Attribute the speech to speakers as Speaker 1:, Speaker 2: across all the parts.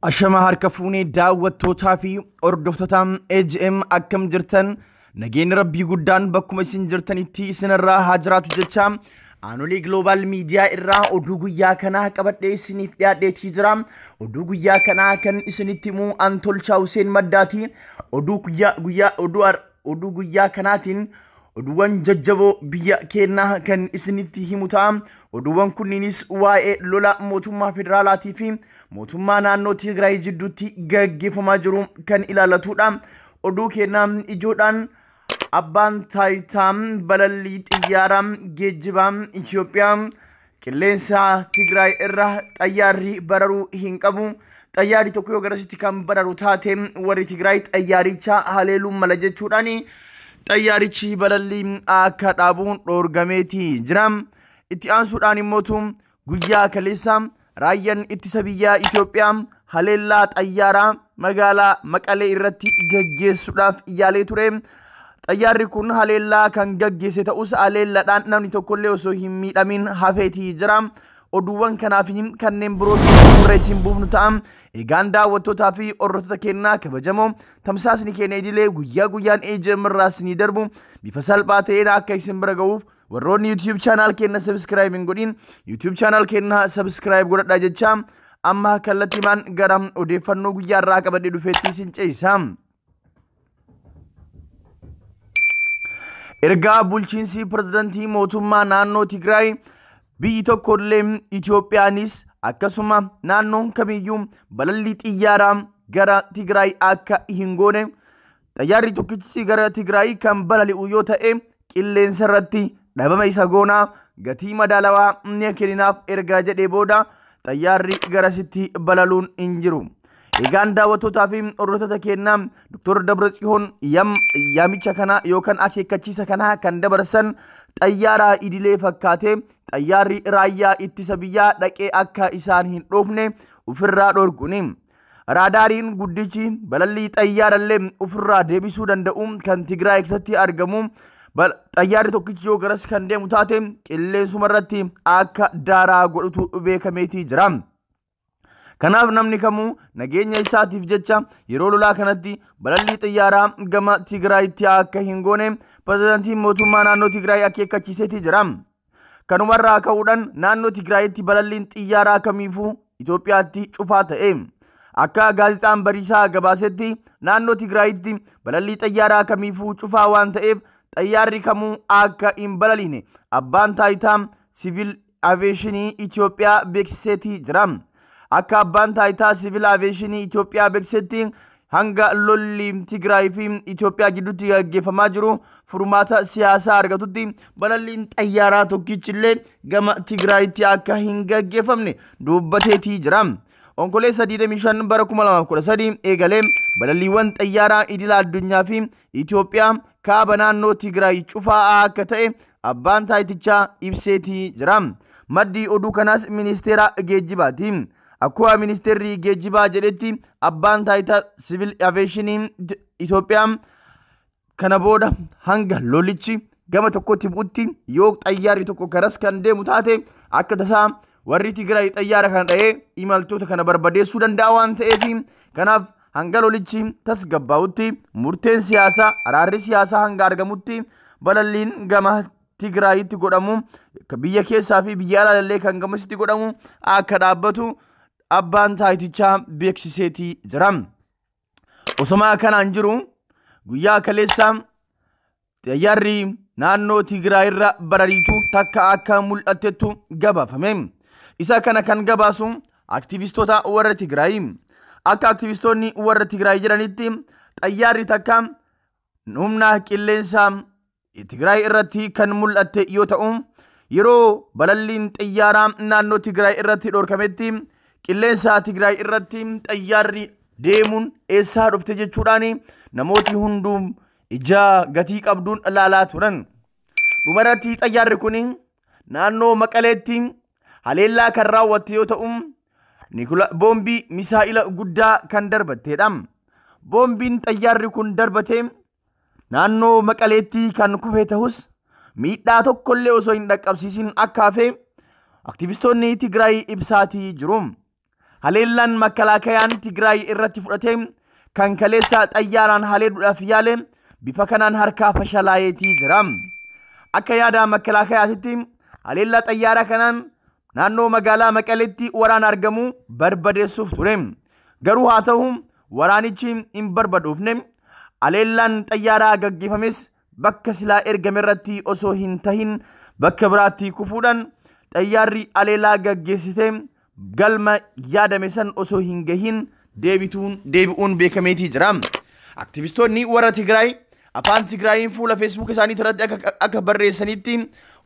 Speaker 1: Ashama harka fuunee daawwattootaa fi hordoftoota AGM akkam jirtan nageenyi rabbii guddaan bakkuma isin jirtanitti isinirraa haa jiraatu jecha Aanolee Global Media irraa oduu guyyaa kanaa qabadhee isiniif dhiyaadheetii jira. Oduu guyyaa kanaa kan isinitti himu Antolchaa Hussein Maddaati. Oduu guyyaa guyyaa oduu oduu guyyaa kanaatiin oduuwwan jajjaboo biyya keenyaa kan isinitti himu ta'a. Oduuwwan kunniinis waa'ee lola mootummaa federaalaatii fi mootummaa naannoo Tigraay jidduutti gaggeeffamaa jiru kan ilaallatudha. Oduu keenyaa ijoodhaan abbaan taayitaa balallii xiyyaaraa geejjibaa Itoophiyaa qilleensa Tigraay irra xayyaarri bararuu hin qabu. Xayyaarri tokko yoo garasitti kan bararu taate warri Tigraay xayyaaricha haleeluu mala jechuudhaan xayyaarichi balallii akka dhaabuun dhoorgameeti jira. Itti aansuudhaan immootu guyyaa kaleessa raayyaan ittisa biyyaa Itoophiyaa haleellaa xayyaaraa magaalaa Maqalee irratti gaggeessuudhaaf yaalee ture. Xayyaarri kun haleellaa kan gaggeesse ta'us haleellaadhaan namni tokkollee osoo hin miidhamin hafeetii jira. Oduuwwan kanaa fi kanneen biroos gurra isin buufnu ta'a. Egaan daawwattootaa fi hordoftoota keenyaa kabajamoo tamsaasni keenya idilee guyyaa guyyaan AGM irraa isinii darbu bifa salphaa ta'een akka isin bira ga'uuf warroonni YouTube channel keenya subscribe hin godhin YouTube channel keenya subscribe godhadhaa jecha amma kallattiimaan gara odeeffannoo guyyaa irraa qabadhee dhufeetti isin ce'isa. Ergaa bulchiinsi pirezidantii mootummaa naannoo Tigraay biyyi tokkollee Itoophiyaanis akkasuma naannoon kamiyyuu balallii xiyyaaraa gara Tigraay akka hin goone xayyaarri tokkichi gara Tigraay kan balali'u yoo ta'e qilleensa irratti dhabama isa goonaa gatii madaalawaa ni kenninaaf ergaa jedhee booda xayyaarri garasitti balaluun hin jiru. Egaan daawwattootaa fi hordoftoota keenyaa Dr. Dabratsiyoon yaamicha kana yookaan akeekkachiisa kana kan dabarsan xayyaara idilee fakkaatee xayyaarri raayyaa ittisa biyyaa dhaqee akka isaan hin dhoofne ofirraa dhorkuuni. Raadaariin guddichi balallii xayyaarallee ofirraa deebisuu danda'u kan Tigraay keessatti argamu xayyaarri tokkichi yoo garas kan deemu taate qilleensuma irratti akka daaraa godhutu beekameetii jira. Kanaaf namni kamuu nageenya isaatiif jecha yeroo lolaa kanatti balallii xiyyaaraa gama Tigraayitti akka hin goone pirezidaantiin mootummaa naannoo Tigraay akeekkachiiseetii jira. Kanumarraa ka'uudhaan naannoo Tigraayitti balalliin xiyyaaraa kamiifuu Itoophiyaatti cufaa ta'e. Akka gaazexaan Bariisaa gabaasetti naannoo Tigraayitti balallii xiyyaaraa kamiifuu cufaa waan ta'eef xayyaarri kamuu akka hin balaliine abbaan taayitaa siviil aveeshinii Itoophiyaa beeksiseetii jira. Akka abbaan taayitaa siviil aveeshinii Itoophiyaa beeksisetti hanga lolli Tigraay fi Itoophiyaa gidduutti gaggeeffamaa jiru furmaata siyaasaa argatutti balalliin xayyaaraa tokkichillee gama Tigraayitti akka hin gaggeeffamne dubbateetii jira. Onkololeessa 25 bara 2013 eegalee balalliiwwan xayyaaraa idila addunyaa fi Itoophiyaa kaaba naannoo Tigraay cufaa akka ta'e abbaan taayitichaa ibseetii jira. Maddi oduu kanaas ministeera geejjibaati. Akkuma ministeerri geejjibaa jedhetti abbaan taayitaa siviil aveeshinii Itoophiyaa kana booda hanga lolichi gama tokkotti bu'utti yoo xayyaarri tokko garas kan deemu taate akka tasaa warri Tigraay xayyaara kana dha'ee imaltoota kana barbadeessuu danda'a waan ta'eef kanaaf hanga lolichi tasgabbaa'utti murteen siyaasaa araarri siyaasaa hanga argamutti balalliin gama Tigraayitti godhamu biyya keessaa fi biyya alaallee kan gamasitti godhamu akka dhaabbatu abbaan taayitichaa beeksiseetii jira. Osoma kanaan jiru guyyaa kaleessa xayyaarri naannoo Tigraay irra barariitu takka akka mul'attettu gabaafame. Isa kana kan gabaasu aktivistoota warra Tigraay. Akka aktivistoonni warra Tigraay jedhanitti xayyaarri takka humna qilleensa Tigraay irratti kan mul'atte yoo ta'u yeroo balalliin xayyaaraa naannoo Tigraay irratti dhorkametti qilleensa Tigraay irratti xayyaarri deemuun eessaa dhufte jechuudhaan namooti hunduu ija gatii qabduun ilaalaa turan. Dhumarratti xayyaarri kun naannoo Maqaleetti haleellaa kan raawwatte yoo ta'u boombii misaa'ila guddaa kan darbatteedha. Boombiin xayyaarri kun darbate naannoo Maqaleetti kan kufe ta'us miidhaa tokkollee osoo hin dhaqqabsiisin akka hafe aktivistoonni Tigraay ibsaatii jiru. Haleellaan makkalaakayaan Tigraay irratti fudhate kan kaleessa xayyaaraan haleeluudhaaf yaale bifa kanaan harkaa fashalaa'eetii jira. Akka yaada makkalaakayaatitti haleellaa xayyaaraa kanaan naannoo magaalaa Maqaleetti waraana argamu barbadeessuuf ture. Garuu haa ta'u waraanichi hin barbadoofne. Haleellaan xayyaaraa gaggeeffames bakka silaa ergame irratti osoo hin tahin bakka biraatti kufuudhaan xayyaarri haleellaa gaggeessite galma yaadame san osoo hin gahin deebi'uun beekameetii jira. Aktivistoonni warra Tigraay afaan Tigraayiin fuula Facebook isaanii irratti akka barreessanitti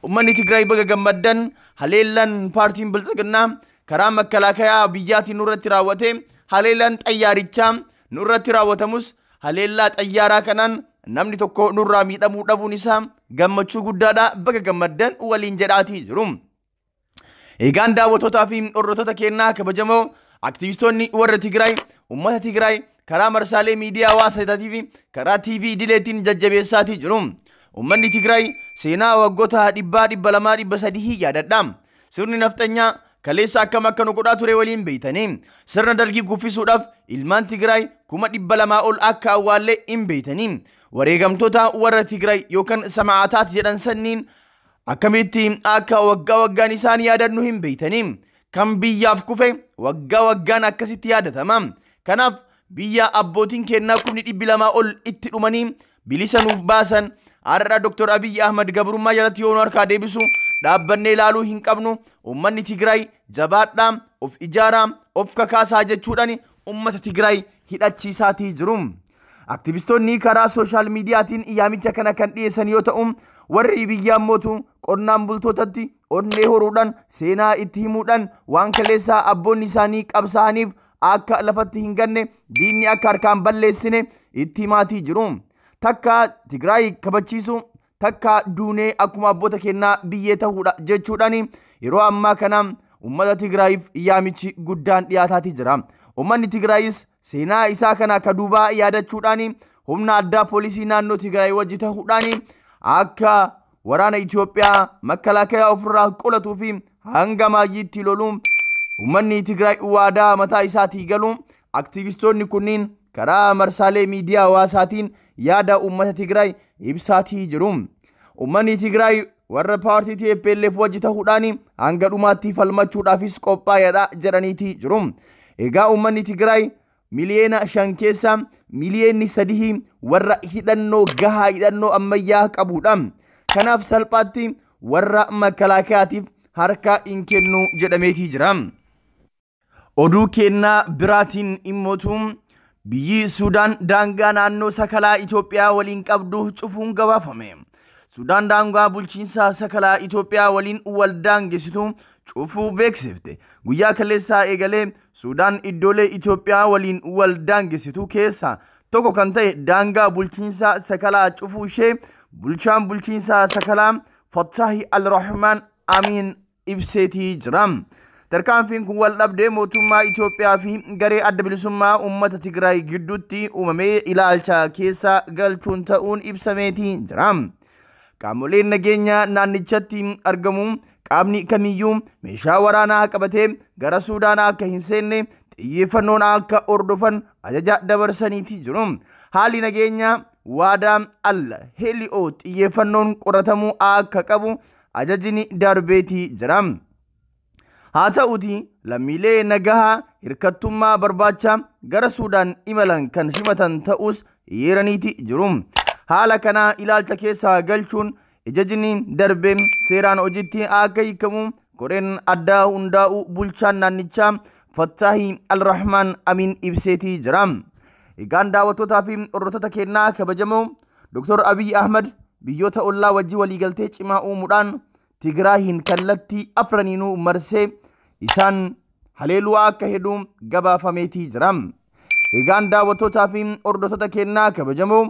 Speaker 1: uummanni Tigraay baga gammaddan, haleellaan paartiin Biltsiginnaa karaa makkalaakayaa biyyaatiin nurratti raawwate, haleellaan xayyaarichaa nurratti raawwatamus haleellaa xayyaaraa kanaan namni tokko nurraa miidhamuu dhabuun isaa gammachuu guddaadha, baga gammaddan waliin jedhaatii jiru. Egaan daawwattootaa fi hordoftoota keenyaa kabajamoo, aktivistoonni warra Tigraay uummata Tigraay karaa marsaalee miidiyaa hawaasaatii fi karaa TV idileetiin jajjabeessaatii jiru. Uummanni Tigraay seenaa waggoota 100, 200, 300 yaadadha. Sirni nafxanyaa kaleessa akkam akka nu godhaa ture waliin beeytanii, sirna dargii kuffisuudhaaf ilmaan Tigraay 200,000 ol akka awwaallee hin beeytanii. Wareegamtoota warra Tigraay yookaan samaataat jedhan sanniin akkamitti akka waggaa waggaan isaan yaadannu hin beeytanii. Kan biyyaaf kufe waggaa waggaan akkasitti yaadatama. Kanaaf biyya abbootiin kennaa 200,000 ol itti dhumanii bilisa nuuf baasan har'a Dr. Abiyyi Ahmad gabrummaa jalatti yoo nu harkaa deebisu dhaabbannee ilaaluu hin qabnu. Uummanni Tigraay jabaadhaa, of ijaaraa, of kakaasaa jechuudhaan uummata Tigraay hidhachiisaatii jiru. Aktivistoonni karaa sooshaal miidiyaatiin yaamicha kana kan dhiyeessan yoo ta'u, warri biyyaa mootu qonnaan bultootatti onnee horuudhaan seenaa itti himuudhaan waan kaleessaa abboonni isaanii qabsaa'aniif akka lafatti hin ganne, diinni akka harkaan balleessine itti himaatii jiru. Takka Tigraay kabachiisu, takka duunee akkuma abboota kennaa biyyee ta'uudha jechuudhaan yeroo ammaa kana uummata Tigraayiif yaamichi guddaan dhiyaataatii jira. Uummanni Tigraayis seenaa isaa kana akka duubaa yaadachuudhaan humna addaa poolisii naannoo Tigraay wajji ta'uudhaan akka waraana Itoophiyaa makkalaakayaa ofirraa qolatuu fi hanga maayyiitti loluun uummanni Tigraay waadaa mataa isaatii galuun aktivistoonni kunniin karaa marsaalee miidiyaa hawaasaatiin yaada uummata Tigraay ibsaatii jiru. Uummanni Tigraay warra paartii TPLF wajji ta'uudhaan hanga dhumaatti falmachuudhaafis qophaa'eedha jedhaniitii jiru. Egaa uummanni Tigraay 5 miliyoona keessa 3 miliyoonni warra hidhannoo gahaa, hidhannoo ammayyaa qabudha. Kanaaf salphaatti warra makkalaakayaatiif harka hin kennu jedhameetii jira. Oduu kennaa biraatiin immootu biyyi Suudaan daangaa naannoo Sakalaa Itoophiyaa waliin qabdu cufuun gabaafame. Sudaan daangaa bulchiinsa Sakalaa Itoophiyaa waliin wal daangessitu cufuu beeksifte. Guyyaa kaleessaa eegalee Sudaan iddoolee Itoophiyaa waliin wal daangessitu keessaa tokko kan ta'e daangaa bulchiinsa Sakalaa cufuu ishee bulchaan bulchiinsa Sakalaa Fattaahi Al-Rahmaan Amiin ibseetii jira. Tarkaanfiin kun wal dhabdee mootummaa Itoophiyaa fi garee adda bilisummaa uummata Tigraay gidduutti uumamee ilaalcha keessa galchuun ta'uun ibsameetii jira. Qaamoleen nageenyaa naannichatti argamu qaamni kamiyyuu meeshaa waraanaa qabatee gara Suudaan akka hin seenne xiyyeeffannoon akka hordofan ajaja dabarsaniitii jiru. Haalli nageenyaa waadaa alla heeli'oo xiyyeeffannoon qoratamuu akka qabu ajajni darbeetii jira. Haa ta'uuti lammiilee nagahaa hirkattummaa barbaacha gara Suudaan imalan kan simatan ta'us heeraniiti jiru. Haala kana ilaalcha keessaa galchuun ajajni darbee seeraan hojiitti akka hiikamu koreen addaa hundaa'u bulchaan naannichaa Fattaahi Al-Rahmaan Amiin ibseetii jira. Egaan daawwattootaa fi hordoftoota keenyaa kabajamoo, Dr. Abiy Ahmad biyyoota ollaa wajjin waliigaltee cimaa uumuudhaan Tigraayin kallattii afraniinuu marsee isaan haleeluu akka heduu gabaafameetii jira. Egaan daawwattootaa fi hordoftoota keenyaa kabajamoo,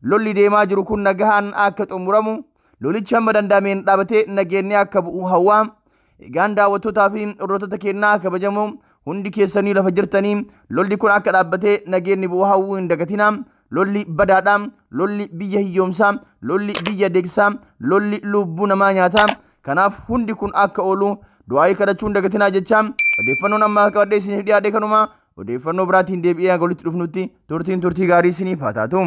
Speaker 1: lolli deemaa jiru kun nagahaan akka xumuramu, lolichi hamma danda'ameen dhaabatee nageenyi akka bu'u hawwaa. Egaan daawwattootaa fi hordoftoota keenyaa kabajamoo, hundi keessanii lafa jirtanii lolli kun akka dhaabbatee nageenyi bu'u hawwuu hin dagatinaa. Lolli badaadhaa, lolli biyya hiyyoomsaa, lolli biyya deegsaa, lolli lubbuu namaa nyaataa. Kanaaf hundi kun akka oolu Du'aayii kadhachuun dagatinaa jecha odeeffannoon ammaa qabadhee isiniif dhiyaadhe kanuma. Odeeffannoo biraatiin deebi'ee hanga walitti dhufnutti turtiin turtii gaarii isiniif haa taatu.